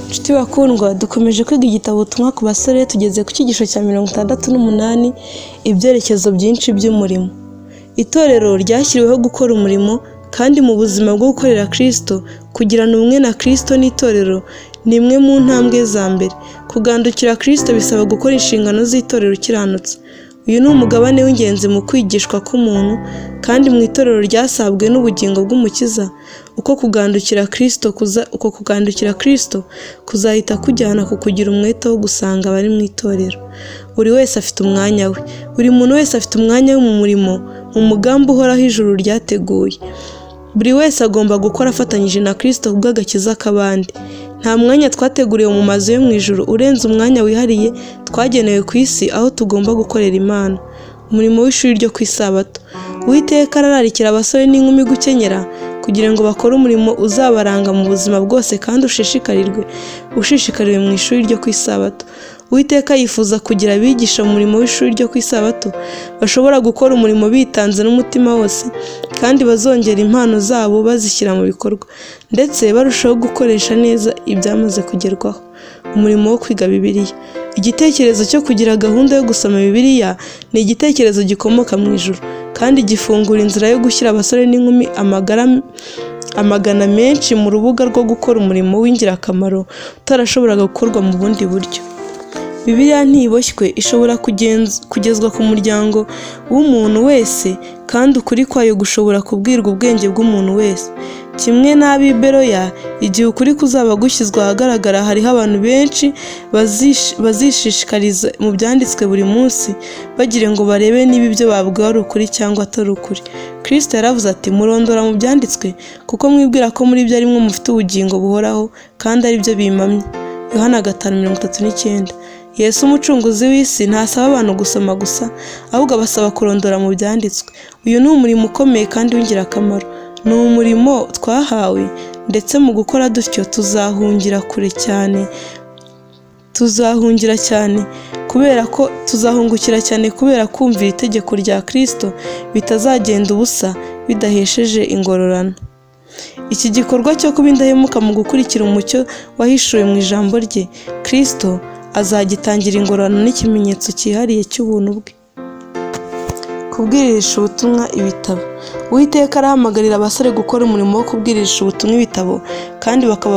Nshuti bakundwa, dukomeje kwiga igitabo Ubutumwa ku basore, tugeze ku cyigisho cya 68, ibyerekezo byinshi by'umurimo. Itorero ryashyiriweho gukora umurimo, kandi mu buzima bwo gukorera Kristo, kugirana ubumwe na Kristo n'itorero ni imwe mu ntambwe za mbere. Kugandukira Kristo bisaba gukora inshingano z'itorero ukiranutse. Uyu ni umugabane w'ingenzi mu kwigishwa k'umuntu, kandi mu itorero ryasabwe n'ubugingo bw'Umukiza, uko kugandukira Kristo kuzahita kujyana ku kugira umwete wo gusanga abari mu itorero. Buri wese afite umwanya we. Buri muntu wese afite umwanya we mu murimo, mu mugambi uhoraho ijuru ryateguye. Buri wese agomba gukora afatanyije na Kristo kubw'agakiza k'abandi. Nta mwanya twateguriwe mu mazu yo mu ijuru urenze umwanya wihariye twagenewe ku isi aho tugomba gukorera Imana. Umurimo w'ishuri ryo ku isabato. Uwiteka arararikira abasore n'inkumi gukenyera kugira ngo bakore umurimo uzabaranga mu buzima bwose kandi ushishikariwe mu ishuri ryo ku isabato. Uwiteka yifuza kugira abigisha mu murimo w'ishuri ryo ku isabato bashobora gukora umurimo bitanze n'umutima wose, kandi bazongera impano zabo bazishyira mu bikorwa, ndetse barushaho gukoresha neza ibyamaze kugerwaho. Umurimo wo kwiga Bibiliya. Igitekerezo cyo kugira gahunda yo gusoma Bibiliya ni igitekerezo gikomoka mu ijuru, kandi gifungura inzira yo gushyira abasore n'inkumi amagana menshi mu rubuga rwo gukora umurimo w'ingirakamaro utarashoboraga gukorwa mu bundi buryo. Bibiliya ntiboshywe, ishobora kugezwa ku muryango w'umuntu wese, kandi ukuri kwayo gushobora kubwirwa ubwenge bw'umuntu wese. Kimwe n'ab'i Beroya, igihe ukuri kuzaba gushyizwe ahagaragara, hariho abantu benshi bazishishikariza mu byanditswe buri munsi, bagira ngo barebe niba ibyo babwiwe ari ukuri cyangwa atari ukuri. Kristo yaravuze ati: "Murondora mu byanditswe, kuko mwibwira ko muri byo ari mwo mufite ubugingo buhoraho, kandi ari byo bimpamya." Yohana 5:39. Yesu umucunguzi w'isi ntasaba abantu gusoma gusa, ahubwo abasaba kurondora mu byanditswe. Uyu ni umurimo ukomeye kandi w'ingirakamaro. Ni umurimo twahawe, ndetse mu gukora dutyo tuzahungira kure cyane, tuzahungira cyane kubera ko tuzahungukira cyane kubera kumvira itegeko rya Kristo bitazagenda ubusa bidahesheje ingororano. Iki gikorwa cyo kuba indahemuka mu gukurikira umucyo wahishuwe mu ijambo rye, Kristo azagitangira ingororano n'ikimenyetso cyihariye cy'ubuntu bwe. Kubwirisha ubutumwa ibitabo. Uwiteka arahamagarira abasore gukora umurimo wo kubwirisha ubutumwa ibitabo, kandi bakaba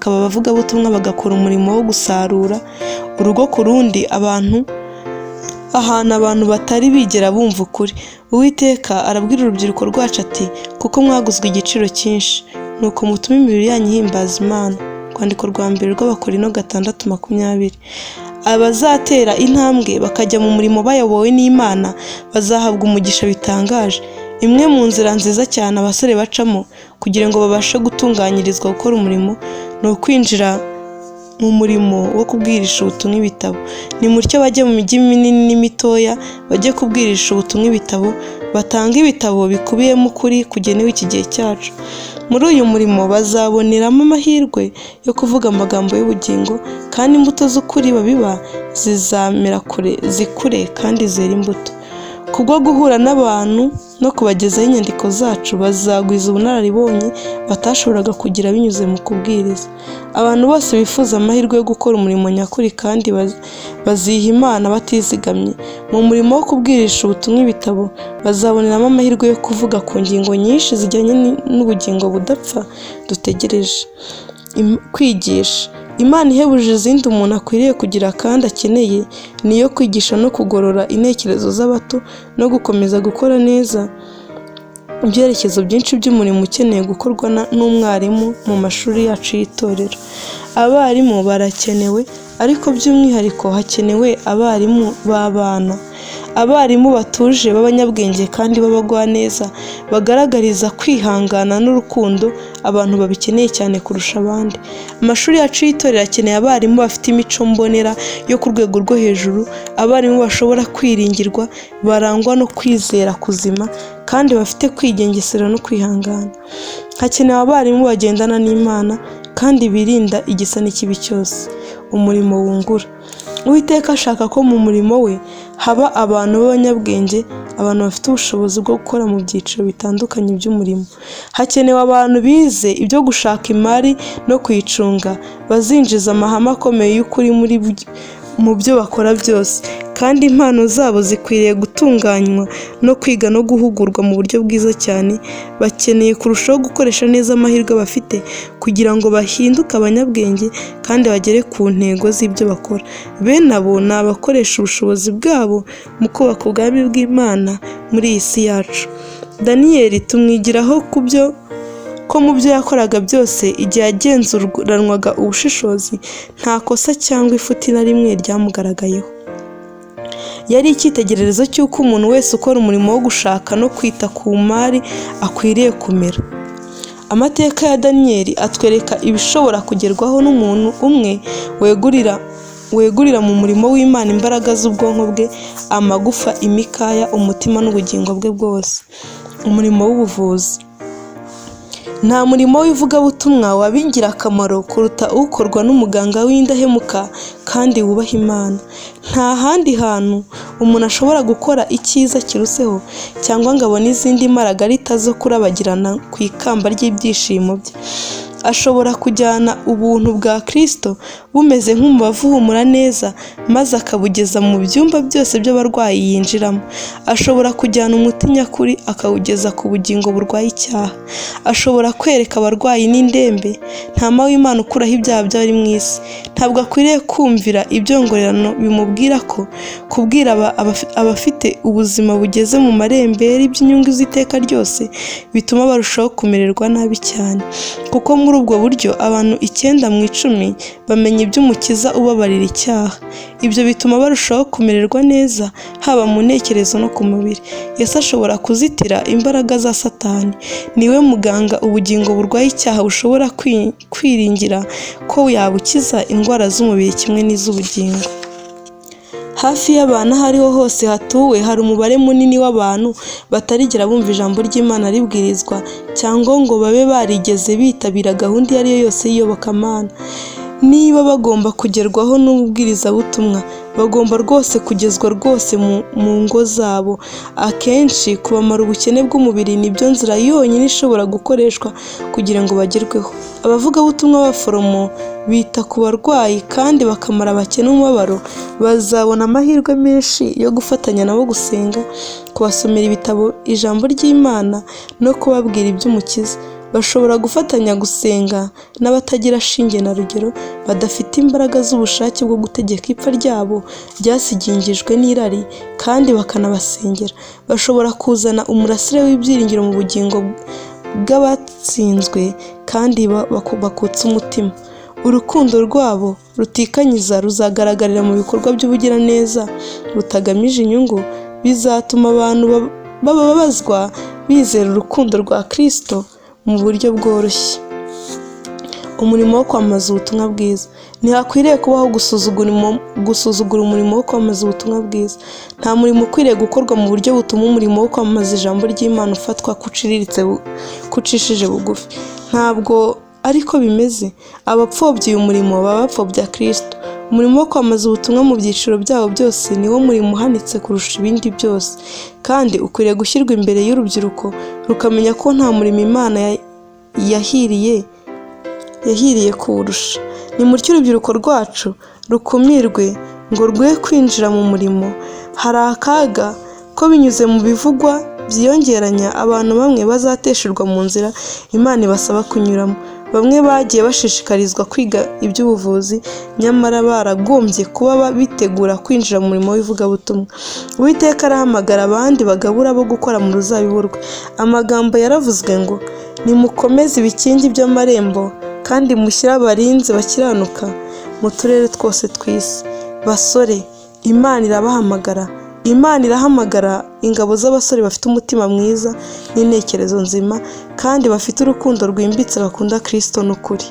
abavugabutumwa bagakora umurimo wo gusarura urugo ku rundi, ahantu abantu batari bigera bumva ukuri. Uwiteka arabwira urubyiruko rwacu ati: "Kuko mwaguzwe igiciro cyinshi, nuko mutume imibiri yanyu ihimbaza Imana." Urwandiko rwa mbere rw'Abakorinto 6:20. Abazatera intambwe bakajya mu murimo bayobowe n'Imana bazahabwa umugisha bitangaje. Imwe mu nzira nziza cyane abasore bacamo kugira ngo babashe gutunganyirizwa gukora umurimo ni ukwinjira mu murimo wo kubwirisha ubutumwa ibitabo. Nimutyo bajye mu mijyi minini n'imitoya, bajye kubwirisha ubutumwa ibitabo, batanga ibitabo bikubiyemo ukuri kugenewe iki gihe cyacu. Muri uyu murimo bazaboneramo amahirwe yo kuvuga amagambo y'ubugingo, kandi imbuto z'ukuri babiba zizamera kure, zikure kandi zere imbuto. Kubwo guhura n'abantu no kubagezaho inyandiko zacu, bazagwiza ubunararibonye batashoboraga kugira binyuze mu kubwiriza. Abantu bose bifuza amahirwe yo gukora umurimo nyakuri kandi baziha Imana batizigamye. Mu murimo wo kubwirisha ubutumwa ibitabo, bazaboneramo amahirwe yo kuvuga ku ngingo nyinshi zijyanye n'ubugingo budapfa dutegereje. Kwigisha. Imana ihebuje izindi umuntu akwiriye kugira kandi akeneye ni iyo kwigisha no kugorora intekerezo z'abato no gukomeza gukora neza ibyerekezo byinshi by'umurimo ukeneye gukorwa n'umwarimu mu mashuri yacu y'itorero. Abarimu barakenewe, ariko by'umwihariko hakenewe abarimu b'abana. Abarimu batuje b'abanyabwenge kandi b'abagwaneza bagaragariza kwihangana n'urukundo abantu babikeneye cyane kurusha abandi. Amashuri yacu y'itorero akeneye abarimu bafite imico mbonera yo ku rwego rwo hejuru, abarimu bashobora kwiringirwa, barangwa no kwizera kuzima kandi bafite kwigengesera no kwihangana. Hakenewe abarimu bagendana n'Imana kandi birinda igisa n'ikibi cyose. Umurimo wungura. Uwiteka ashaka ko mu murimo we Haba abantu b'abanyabwenge, abantu bafite ubushobozi bwo gukora mu byiciro bitandukanye by'umurimo. Hakenewe abantu bize ibyo gushaka imari no kuyicunga, bazinjiza amahame akomeye y'ukuri mu byo bakora byose, kandi impano zabo zikwiriye gutunganywa no kwiga no guhugurwa mu buryo bwiza cyane. Bakeneye kurushaho gukoresha neza amahirwe bafite kugira ngo bahinduke abanyabwenge kandi bagere ku ntego z'ibyo bakora. Bene abo ni abakoresha ubushobozi bwabo mu kubaka ubwami bw'Imana muri iyi si yacu. Daniyeli tumwigiraho ko mu byo yakoraga byose, igihe yagenzuranwaga ubushishozi, nta kosa cyangwa ifuti na rimwe ryamugaragayeho. Yari icyitegererezo cy'uko umuntu wese ukora umurimo wo gushaka no kwita ku mari akwiriye kumera. Amateka ya Daniyeli atwereka ibishobora kugerwaho n'umuntu umwe wegurira mu murimo w'Imana imbaraga z'ubwonko bwe, amagufa, imikaya, umutima n'ubugingo bwe bwose. Umurimo w'ubuvuzi. Nta murimo w'ivugabutumwa waba ingirakamaro kuruta ukorwa n'umuganga w'indahemuka kandi wubaha Imana. Nta handi hantu umuntu ashobora gukora icyiza kiruseho cyangwa ngo abone izindi maragarita zo kurabagirana ku ikamba ry'ibyishimo bye. Ashobora kujyana ubuntu bwa Kristo bumeze nk'umubavu uhumura neza, maze akabugeza mu byumba byose by'abarwayi yinjiramo. Ashobora kujyana umuti nyakuri akawugeza ku bugingo burwaye icyaha. Ashobora kwereka abarwayi n'indembe Ntama w'Imana ukuraho ibyaha by'abari mu isi. Ntabwo akwiriye kumvira ibyongorerano bimubwira ko kubwira abafite ubuzima bugeze mu marembera iby'inyungu z'iteka ryose bituma barushaho kumererwa nabi cyane, kuko muri ubwo buryo abantu 9 mu 10 bamenya iby'Umukiza ubabarira icyaha. Ibyo bituma barushaho kumererwa neza haba mu ntekerezo no ku mubiri. Yesu ashobora kuzitira imbaraga za Satani. Niwe muganga ubugingo burwaye icyaha bushobora kwiringira ko yabukiza indwara z'umubiri kimwe n'iz'ubugingo. Hafi y'abantu aho ariho hose hatuwe hari umubare munini w'abantu batarigera bumva ijambo ry'Imana ribwirizwa cyangwa ngo babe barigeze bitabira gahunda iyo ari yo yose y'iyobokamana. Niba bagomba kugerwaho n'ububwirizabutumwa, bagomba rwose kugezwa rwose mu ngo zabo. Akenshi kubamara ubukene bw'umubiri nibyo nzira yonyine ishobora gukoreshwa kugira ngo bagerweho. Abavugabutumwa b'abaforomo bita ku barwayi kandi bakamara abakene umubabaro bazabona amahirwe menshi yo gufatanya nabo gusenga, kubasomera ibitabo ijambo ry'Imana no kubabwira iby'Umukiza. Bashobora gufatanya gusenga n'abatagira shinge na rugero, badafite imbaraga z'ubushake bwo gutegeka ipfa ryabo ryasigingijwe n'irari, kandi bakanabasengera. Bashobora kuzana umurasire w'ibyiringiro mu bugingo bw'abatsinzwe kandi bakutse umutima. Urukundo rwabo rutikanyiza ruzagaragarira mu bikorwa by'ubugiraneza butagamije inyungu, bizatuma abantu bababazwa bizera urukundo rwa Kristo mu buryo bworoshye. Umurimo wo kwamamaza ubutumwa bwiza. Ntihakwiriye kubaho gusuzugura umurimo wo kwamamaza ubutumwa bwiza. Nta murimo ukwiriye gukorwa mu buryo butuma umurimo wo kwamamaza ijambo ry'Imana ufatwa kucishije bugufi. Ntabwo ariko bimeze. Abapfobya uyu murimo baba bapfobya Kristo. Umurimo wo kwamamaza ubutumwa mu byiciro byawo byose niwo murimo uhanitse kurusha ibindi byose, kandi ukwiriye gushyirwa imbere y'urubyiruko rukamenya ko nta murimo Imana yahiriye kuwurusha. Nimutyo urubyiruko rwacu rukumirwe ngo rwe kwinjira mu murimo. Hari akaga ko binyuze mu bivugwa byiyongeranya abantu bamwe bazateshurwa mu nzira Imana ibasaba kunyuramo. Bamwe bagiye bashishikarizwa kwiga iby'ubuvuzi nyamara baragombye kuba bitegura kwinjira mu murimo w'ivugabutumwa. Uwiteka arahamagara abandi bagabura bo gukora mu ruzabibu rwe. Amagambo yaravuzwe ngo nimukomeze ibikingi by'amarembo kandi mushyire abarinzi bakiranuka mu turere twose tw'isi. Basore, Imana irabahamagara. Imana irahamagara ingabo z'abasore bafite umutima mwiza n'intekerezo nzima kandi bafite urukundo rwimbitse bakunda Kristo n'ukuri.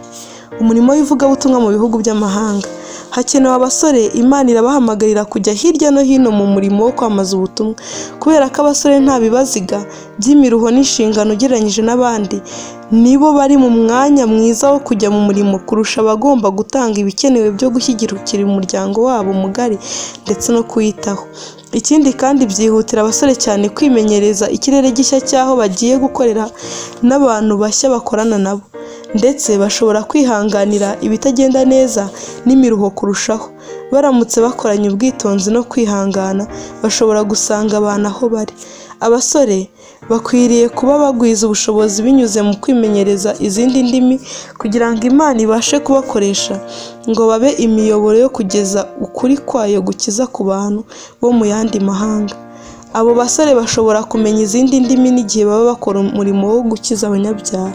Umurimo w'ivugabutumwa mu bihugu by'amahanga. Hakenewe abasore. Imana irabahamagarira kujya hirya no hino mu murimo wo kwamamaza ubutumwa. Kubera ko abasore nta bibaziga by'imiruho n'inshingano ugereranyije n'abandi, nibo bari mu mwanya mwiza wo kujya mu murimo kurusha abagomba gutanga ibikenewe byo gushyigikira umuryango wabo mugari ndetse no kuwitaho. Ikindi kandi, byihutira abasore cyane kwimenyereza ikirere gishya cy'aho bagiye gukorera n'abantu bashya bakorana nabo, ndetse bashobora kwihanganira ibitagenda neza n'imiruho kurushaho. Baramutse bakoranye ubwitonzi no kwihangana, bashobora gusanga abantu aho bari. Abasore bakwiriye kuba bagwiza ubushobozi binyuze mu kwimenyereza izindi ndimi kugira ngo Imana ibashe kubakoresha ngo babe imiyoboro yo kugeza ukuri kwayo gukiza ku bantu bo mu yandi mahanga. Abo basore bashobora kumenya izindi ndimi n'igihe baba bakora umurimo wo gukiza abanyabyaha.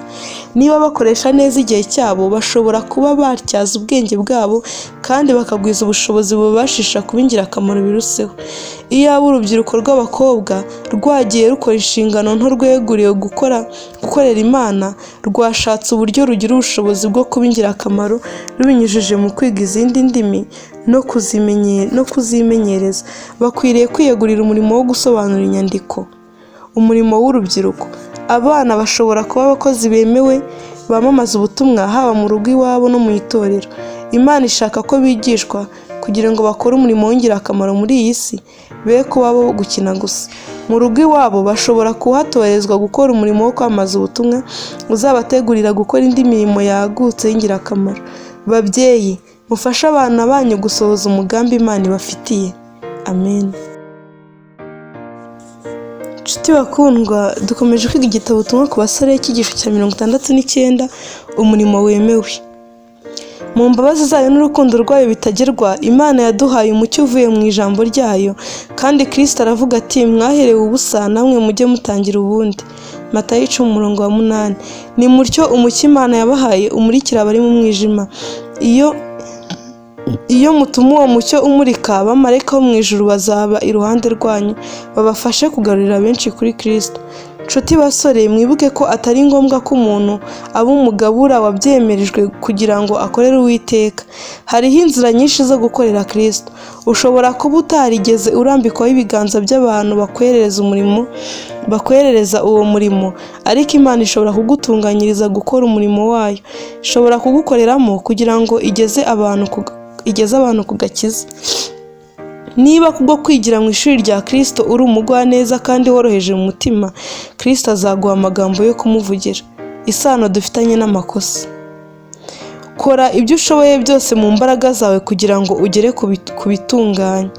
Niba bakoresha neza igihe cyabo, bashobora kuba batyaza ubwenge bwabo kandi bakagwiza ubushobozi bubabashisha kuba ingirakamaro biruseho. Iyaba urubyiruko rw'abakobwa rwagiye rukora inshingano nto rweguriwe gukorera Imana, rwashatse uburyo rugira ubushobozi bwo kuba ingirakamaro rubinyujije mu kwiga izindi ndimi no kuzimenyereza. Bakwiriye kwiyegurira umurimo wo gusobanura inyandiko. Umurimo w'urubyiruko. Abana bashobora kuba abakozi bemewe bamamaza ubutumwa, haba mu rugo iwabo no mu itorero. Imana ishaka ko bigishwa kugira ngo bakore umurimo w'ingirakamaro muri iyi si, be kuba abo gukina gusa. Mu rugo iwabo bashobora kuhatorezwa gukora umurimo wo kwamamaza ubutumwa uzabategurira gukora indi mirimo yagutse y'ingirakamaro. Babyeyi, mufashe abana banyu gusohoza umugambi Imana ibafitiye. Amen. Nshuti bakundwa, dukomeje kwiga igitabo Ubutumwa ku basore, icyigisho cya 69, umurimo wemewe. Mu mbabazi zayo n'urukundo rwayo bitagerwa, Imana yaduhaye umucyo uvuye mu ijambo ryayo, kandi Kristo aravuga ati: "Mwaherewe ubusa, namwe mujye mutangira ubundi." Matayo 10:8. Ni mutyo umucyo Imana yabahaye umurikira abari mu mwijima. Iyo mutuma uwo mucyo umurika, abamarayika bo mu ijuru bazaba iruhande rwanyu, babafashe kugarurira benshi kuri Kristo. Nshuti basore, mwibuke ko atari ngombwa ko umuntu aba umugabura wabyemerejwe kugira ngo akorere Uwiteka. Hariho inzira nyinshi zo gukorera Kristo. Ushobora kuba utarigeze urambikwaho ibiganza by'abantu bakwerereza umurimo, bakwerereza uwo murimo, ariko Imana ishobora kugutunganyiriza gukora umurimo wayo. Ishobora kugukoreramo kugira ngo igeze abantu ku gakiza. Niba kubwo kwigira mu ishuri rya Kristo uri umugwaneza kandi woroheje mu mutima, Kristo azaguha amagambo yo kumuvugira. Isano dufitanye n'amakosa. Kora ibyo ushoboye byose mu mbaraga zawe kugira ngo ugere ku bitunganye,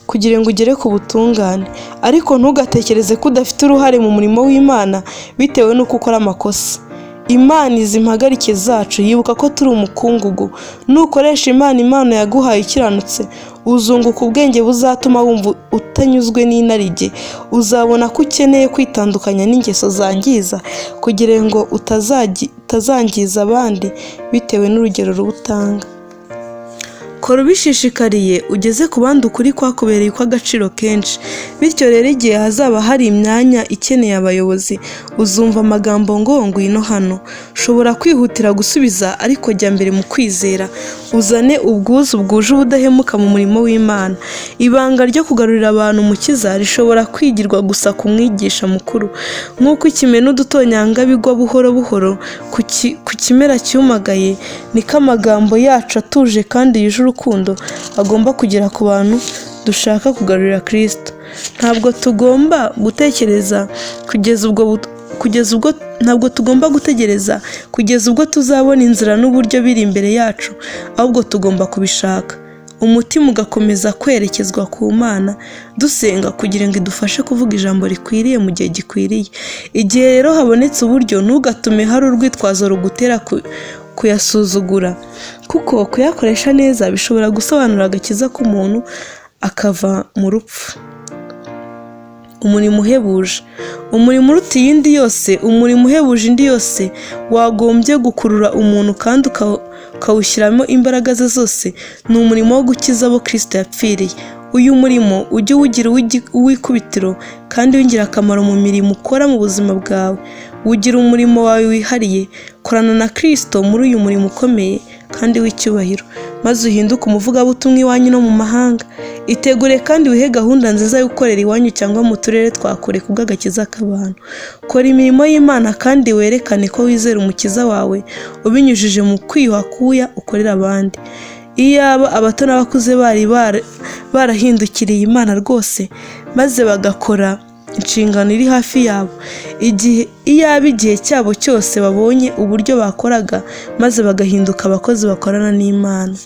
kugira ngo ugere ku butungane, ariko ntugatekereze ko udafite uruhare mu murimo w'Imana bitewe n'uko ukora amakosa. Imana izi impagarike zacu, yibuka ko turi umukungugu. Nukoresha Imana impano yaguhaye ikiranutse, uzunguka ubwenge buzatuma wumva utanyuzwe n'inarijye. Uzabona ko ukeneye kwitandukanya n'ingeso zangiza kugira ngo utazangiza abandi bitewe n'urugero rubi utanga. Kora ubishishikariye, ugeze ku bandi ukuri kwakubereye ukw'agaciro kenshi. Bityo rero, igihe hazaba hari imyanya ikeneye abayobozi, uzumva amagambo ngo: "Ngwino hano." Ushobora kwihutira gusubiza, ariko jya mbere mu kwizera, uzane ubwuzu bwuje ubudahemuka mu murimo w'Imana. Ibanga ryo kugarurira abantu Umukiza rishobora kwigirwa gusa ku mwigisha mukuru. Nk'uko ikime n'udutonyanga bigwa buhoro buhoro ku kimera cyumagaye, niko amagambo yacu atuje kandi yuje urukundo agomba kugera ku bantu dushaka kugarurira Kristo. Ntabwo tugomba gutegereza kugeza ubwo tuzabona inzira n'uburyo biri imbere yacu, ahubwo tugomba kubishaka, umutima ugakomeza kwerekezwa ku Mana, dusenga kugira ngo idufashe kuvuga ijambo rikwiriye mu gihe gikwiriye. Igihe rero habonetse uburyo, ntugatume hari urwitwazo rugutera kuyasuzugura, kuko kuyakoresha neza bishobora gusobanura agakiza k'umuntu akava mu rupfu. Umurimo uhebuje, umurimo uruta iyindi yose, umurimo uhebuje indi yose wagombye gukurura umuntu kandi ukawushyiramo imbaraga ze zose, ni umurimo wo gukiza abo Kristo yapfiriye. Uyu murimo ujye uwugira uw'ikubitiro kandi w'ingirakamaro mu mirimo ukora mu buzima bwawe. Wugira umurimo wawe wihariye. Korana na Kristo muri uyu murimo ukomeye kandi w'icyubahiro. maze uhinduke umuvugabutumwa iwanyu no mu mahanga. Itegure kandi wihe gahunda nziza yo gukorera iwanyu cyangwa mu turere twa kure kubw'agakiza k'abantu. Kora imirimo y'Imana kandi werekane ko wizera Umukiza wawe ubinyujije mu kwiyuha kuya ukorera abandi. Iyaba abato n'abakuze bari barahindukiriye Imana rwose maze bagakora inshingano iri hafi yabo, iyaba igihe cyabo cyose babonye uburyo bakoraga maze bagahinduka abakozi bakorana n'Imana.